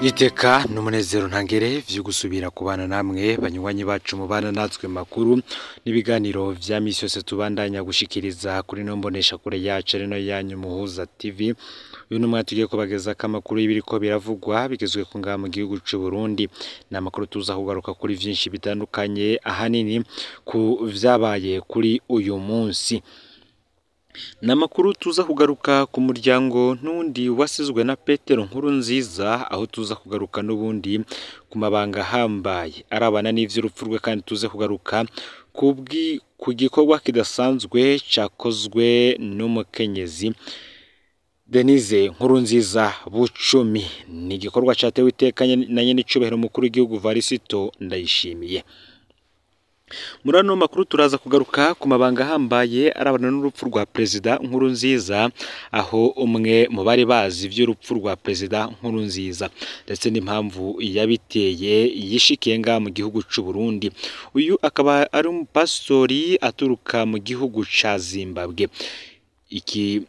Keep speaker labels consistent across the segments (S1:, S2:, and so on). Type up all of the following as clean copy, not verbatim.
S1: Iteka n'umunezero ntangere vyo gusubira kubana namwe banywanyi bacu mubana natwe makuru n'ibiganiro vya misi yose tubandanya gushikiriza kuri no mbonesha kure yacu ari no yanyu Muhuza TV. Uyu numwe tugiye kubageza amakuru y'ibiriko biravugwa bigezwe ku ngaha mu gihugu c'u Burundi. Ni amakuru tuza kugaruka kuri vyinshi bitandukanye, ahanini ku vyabaye kuri uyu munsi. Ni amakuru tuza kugaruka ku muryango n'undi wasizwe na Petero Nkurunziza, aho tuza kugaruka n'ubundi ku mabanga ahambaye arabana n'ivy'urupfu rwe, kandi tuze kugaruka ku gikorwa kidasanzwe cakozwe n'umukenyezi Denise Nkurunziza Bucumi. Ni igikorwa catewe iteka na nyen'icubahiro umukuru w'igihugu Varisito Ndayishimiye. Muri ano makuru turaza kugaruka ku mabanga ahambaye arabana n'urupfu rwa Perezida Nkurunziza, aho umwe mu bari bazi ivy'urupfu rwa Perezida Nkurunziza ndetse n'impamvu yabiteye yishikiye ngaha mu gihugu c'u Burundi. Uyu akaba ari umupasitori aturuka mu gihugu ca Zimbabwe. Iki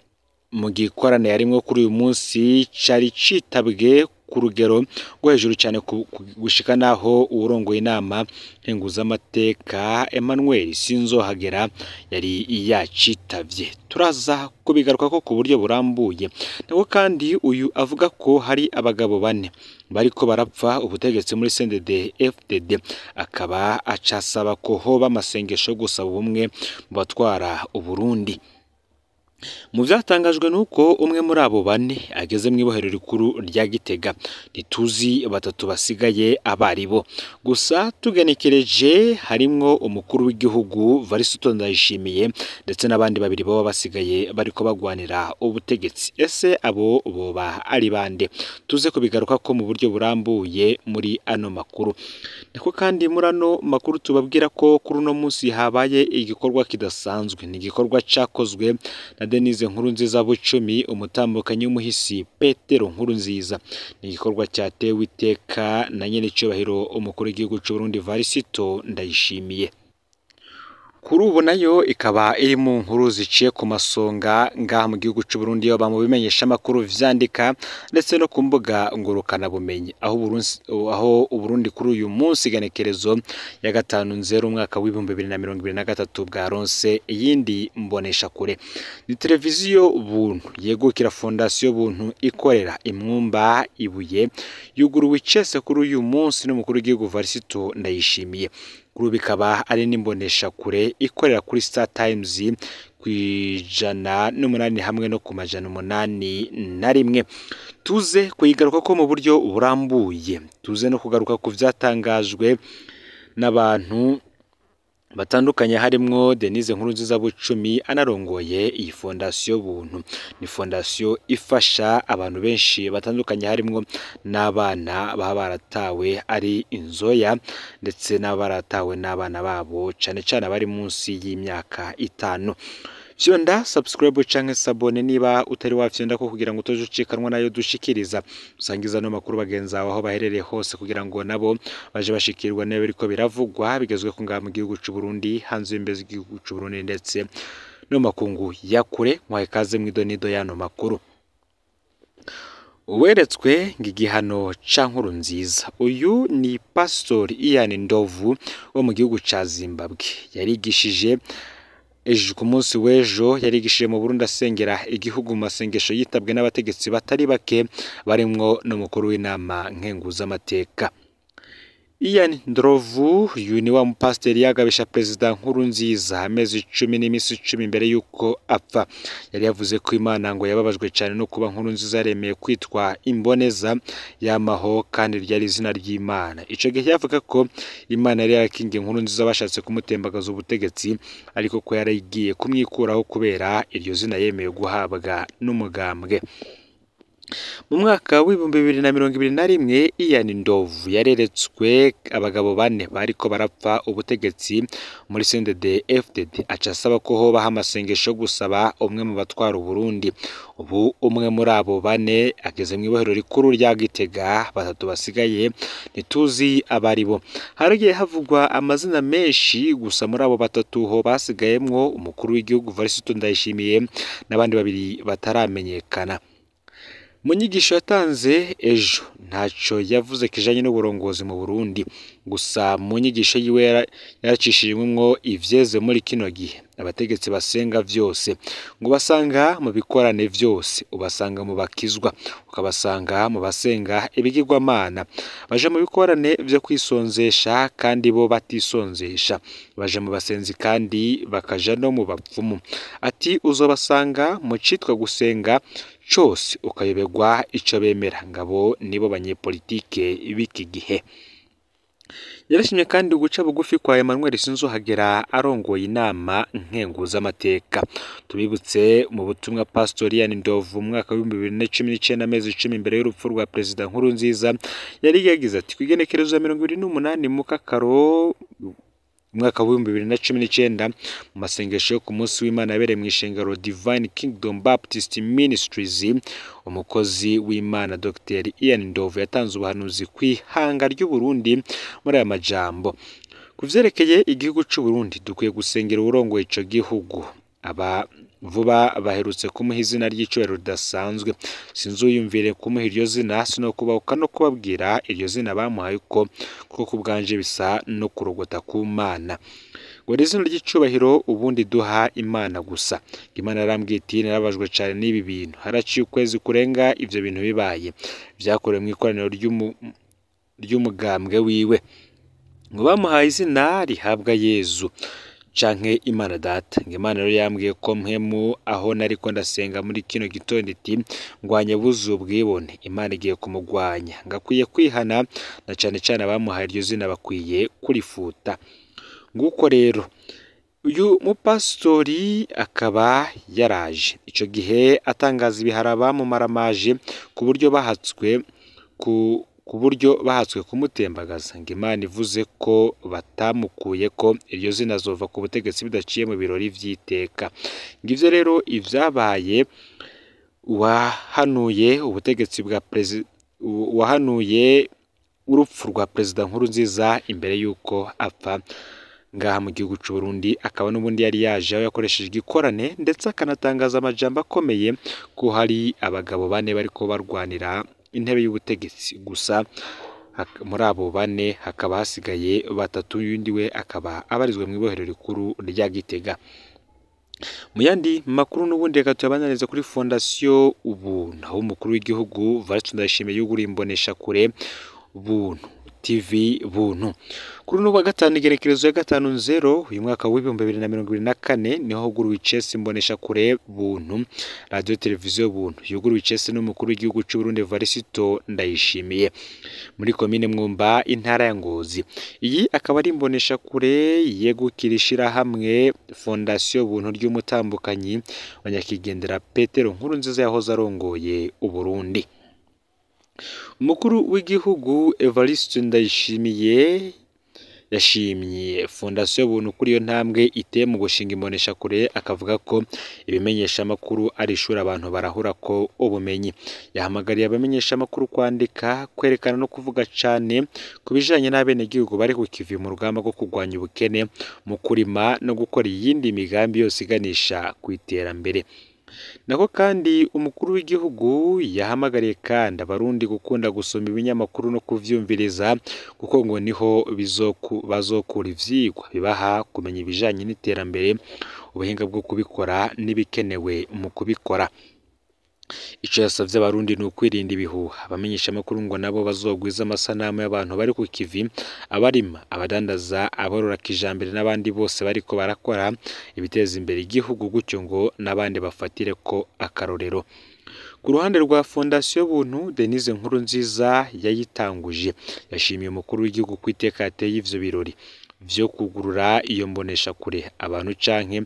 S1: mu gikorane yarimwo kuri uyu munsi cari citabwe ku rugero rwo hejuru cyane, gushika naho uwurongoye inama nkenguzamateka Emmanuel Sinzohagera yari yacitavye. Turaza kubigaruka ko ku buryo burambuye. Nako kandi uyu avuga ko hari abagabo bane bariko barapfa ubutegetsi muri CNDD FDD, akaba acasaba ko hoba amasengesho yo gusaba ubumwe mu batwara Uburundi. Mu vyatangajwe nuko umwe muri abo bane ageze mw'ibohero rikuru rya Gitega, ntituzi batatu basigaye abaribo, gusa tugenekereje harimwo umukuru w'igihugu Varisito Ndayishimiye ndetse n'abandi babiri boba basigaye bariko bagwanira ubutegetsi. Ese abo boba ari bande? Tuze kubigaruka ko mu buryo burambuye muri ano makuru. Niko kandi muri ano makuru tubabwira ko kuri uno munsi habaye igikorwa kidasanzwe. Ni igikorwa cakozwe na Denise Nkurunziza Bucumi, umutambukanyi w'umuhisi Petero Nkurunziza. Ni igikorwa cyatewe iteka na nyen'icubahiro umukuru w'igihugu c'u Burundi Varisito Ndayishimiye. Kuri ubu nayo ikaba iri mu nkuru ziciye ku masonga ngaha mu gihugu c'u Burundi, yoba mu bimenyesha amakuru vyandika ndetse no ku mbuga ngurukana bumenyi, aho Uburundi kuri uyu munsi igenekerezo ya 5 nzero umwaka w'2023 bwaronse iyindi mbonesha kure. Ni televiziyo Buntu yegukira Fondation Buntu ikorera imwumba ibuye, yuguruwe icese kuri uyu munsi n'umukuru w'igihugu Varisito Ndayishimiye. Kuri ubu ikaba ari n'imbonesha kure ikorera kuri Star Times 108 hamwe no ku 801. Tuze kuyigaruka ko mu buryo burambuye, tuze no kugaruka ku vyatangajwe n'abantu batandukanye harimwo Denise Nkurunziza Bucumi anarongoye iyi Fondation Buntu. Ni fondation ifasha abantu benshi batandukanye harimwo n'abana baba baratawe ari inzoya ndetse n'abaratawe n'abana babo, cane cane abari munsi y'imyaka 5. Fyonda subscribe canke s'abonner niba utari wafyonda ko, kugira ngo utoje ucikanwa nayo dushikiriza. Usangiza no makuru bagenzi bawe aho baherereye hose, kugira ngo nabo baje bashikirwa niba biriko biravugwa bigezwe ku ngaha mu gihugu c'u Burundi, hanze y'imbibe z'igihugu c'u Burundi ndetse no makungu ya kure. Mwahe kaze mw'idonido y'ano makuru. Uweretswe ngo igihano ca Nkurunziza, uyu ni Pastor Ian Ndovu wo mu gihugu ca Zimbabwe. Yarigishije ejo ku munsi w'ejo, yarigishije mu Burundi asengera igihugu mu masengesho yitabwe n'abategetsi batari bake barimwo n'umukuru w'inama nkenguzamateka. Ian Ndlovu uyu ni wa mupasiteri yagabisha Perezida Nkurunziza amezi 10 n'iminsi 10 mbere y'uko apfa. Yari yavuze ko Imana ngo yababajwe cyane no kuba Nkurunziza yaremeye kwitwa imboneza yamaho, kandi ryari izina ry'Imana. Ico gihe yavuga ko Imana yari yarakingiye Nkurunziza bashatse kumutembagaza ubutegetsi, ariko ko yari igiye kumwikuraho kubera iryo zina yemeye guhabwa n'umugambwe. Mu mwaka w'2021 Ian Ndovu yareretswe abagabo bane bariko barapfa ubutegetsi muri CNDD FDD, aca asaba ko hobaho amasengesho yo gusaba umwe mu batwara Uburundi. Ubu umwe muri abo bane ageze mw'ibohero rikuru rya Gitega, batatu basigaye ntituzi abaribo. Haragiye havugwa amazina menshi, gusa muri abo batatu ho basigayemwo umukuru w'igihugu Varisito Ndayishimiye n'abandi babiri bataramenyekana. Mu nyigisho yatanze ejo ntaco yavuze kijanye n'uburongozi mu Burundi, gusa mu nyigisho yiwe yaracishijemwo ivyeze muri kino gihe. Abategetsi basenga vyose ngo basanga mu bikorane vyose, ubasanga mu bakizwa, ukabasanga mu basenga ibigirwamana, baja mu bikorane vyo kwisonzesha kandi bo batisonzesha, baja mu basenzi kandi bakaja no mu bapfumu. Ati uzobasanga mu citwa gusenga cose ukayoberwa ico bemera, ngabo nibo banyepolitike b'iki gihe. Yarashimye kandi guca bugufi kwa Emmanuel Sinzohagera arongoye inama nkenguzamateka. Tubibutse mu butumwa Pastor Ian Ndovu mu mwaka w'ibihumbi bibiri na cumi n'icenda, amezi 10 imbere y'urupfu rwa Perezida Nkurunziza, yari yagize ati: kw'igenekerezo ya 28 Mukakaro umwaka w'2019, mu masengesho yo ku munsi w'Imana yabereye mw'ishengero Divine Kingdom Baptist Ministries, umukozi w'Imana Dr Ian Ndovu yatanze ubuhanuzi kw'ihanga ry'Uburundi muri aya majambo: ku vyerekeye igihugu c'Uburundi, dukwiye gusengera uwurongoye ico gihugu. Aba vuba baherutse kumuha izina ry'icubahiro ridasanzwe, sinzuyumvire kumuha iryo zina, sinokubahuka no kubabwira iryo zina bamuhaye uko, kuko ku bwanje bisa no kurogota ku Mana. Ngo ni izina ry'icubahiro ubundi duha Imana gusa. Imana yarambwiye iti narababajwe cane n'ibi bintu, haraciye ukwezi kurenga ivyo bintu bibaye, vyakorewe mw'ikoraniro ry'umugambwe wiwe. Ngo bamuhaye izina rihabwa Yezu canke Imana Data. Ngo Imana rero yambwiye ko mpemu aho nariko ndasenga muri kino gitondo iti ngwanya buzuye ubwibone, Imana igiye kumugwanya, ngakwiye kwihana na cane cane abamuhaye iryo zina bakwiye kurifuta. Nguko rero uyu mupasitori akaba yaraje ico gihe atangaza ibihara bamumaramaje ku buryo bahatswe kumutembagaza. Ngo Imana ivuze ko batamukuye ko iryo zina azova ku butegetsi bidaciye mu birori vy'iteka. Ngivyo rero ivyabaye. Uwahanuye ubutegetsi bwa uwahanuye urupfu rwa Perezida Nkurunziza imbere y'uko apfa ngaha mu gihugu c'u Burundi, akaba n'ubundi yari yaje aho yakoresheje igikorane ndetse akanatangaza amajambo akomeye ko hari abagabo bane bariko barwanira intebe y'ubutegetsi, gusa muri abo bane hakaba hasigaye batatu, uyundi we akaba abarizwa mw'ibohero rikuru rya Gitega. Mu yandi makuru n'ubundi reka tuyabandanirize kuri Fondation Ubuntu, aho umukuru w'igihugu Evariste Ndayishimiye yuguriye imboneshakure Buntu TV Buntu. Kuri uno wa gatanu, igenekerezo ya 5/0 uyu mwaka w'2024, niho huguruwe icese imboneshakure Buntu, radio televiziyo Buntu yuguruwe icese n'umukuru w'igihugu c'u Burundi Evariste Ndayishimiye muri komine Mwumba, intara ya Ngozi. Iyi akaba ari imboneshakure yegukira ishirahamwe Fondation Buntu ry'umutambukanyi wa nyakwigendera Petero Nkurunziza yahoze arongoye Uburundi. Umukuru w'igihugu Evariste Ndayishimiye yashimye Fondation Buntu kuri iyo ntambwe iteye mu gushinga imboneshakure, akavuga ko ibimenyeshamakuru ari ishuri abantu barahura ko ubumenyi. Yahamagariye abamenyeshamakuru kwandika, kwerekana no kuvuga cane ku bijanye n'abenegihugu bari ku kivi mu rugamba rwo kurwanya ubukene, mu kurima no gukora iyindi migambi yose iganisha kw'iterambere. Nako kandi umukuru w'igihugu yahamagariye kandi abarundi gukunda gusoma ibinyamakuru no kuvyumviriza, kuko ngo niho bazokura ivyigwa bibaha kumenya ibijanye n'iterambere, ubuhinga bwo kubikora n'ibikenewe mu kubikora. Ico yasavye abarundi ni ukwirinda ibihuha. Abamenyeshamakuru ngo nabo bazogwiza amasanamu y'abantu bari ku kivi, abarima, abadandaza, aborora kijambere n'abandi bose bariko barakora ibiteza imbere igihugu, gutyo ngo n'abandi bafatire ko akarorero. Ku ruhande rwa Fondation Buntu, Denise Nkurunziza yayitanguje yashimiye umukuru w'igihugu ko iteka yateye ivyo birori vyo kugurura iyo mboneshakure abantu canke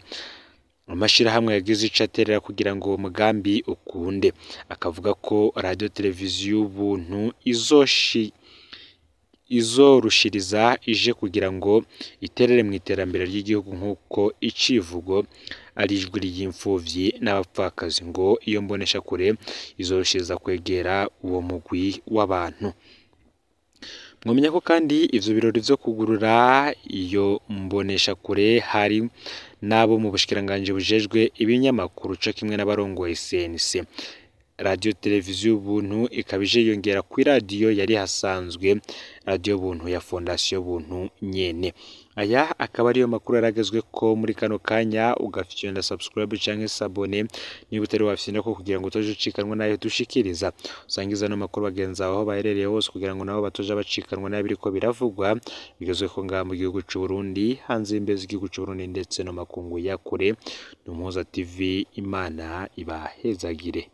S1: amashirahamwe yagize ico aterera kugira ngo uwo mugambi ukunde. Akavuga ko radio televiziyo Ubuntu izorushiriza ije kugira ngo iterere mu iterambere ry'igihugu, nk'uko icivugo ari ijwi ry'imfuvyi n'abapfakazi. Ngo iyo mboneshakure izorushiriza kwegera uwo mugwi w'abantu. Mwomenya ko kandi ivyo birori vyo kugurura iyo mboneshakure hari n'abo mu bushikiranganji bujejwe ibinyamakuru co kimwe n'abarongoye CNC. Radio Televiziyo Ubuntu ikaba ije yongera ku iradiyo yari hasanzwe, Radio Buntu ya Fondation Buntu nyene. Aya akaba ariyo makuru yaragezwe ko muri kano kanya, ugafyonda subscribe canke s'abonner niba utari wafyonda ko kugira ngo utoje ucikanwa nayo dushikiriza. Usangiza no makuru bagenzi aho baherereye hose kugira ngo nabo batoje bacikanwa nayo biriko biravugwa bigezwe ko ngaha mu gihugu c'u Burundi, hanze y'imbibe z'igihugu c'u Burundi ndetse no makungu ya kure. Ni Umuhuza TV, Imana ibahezagire.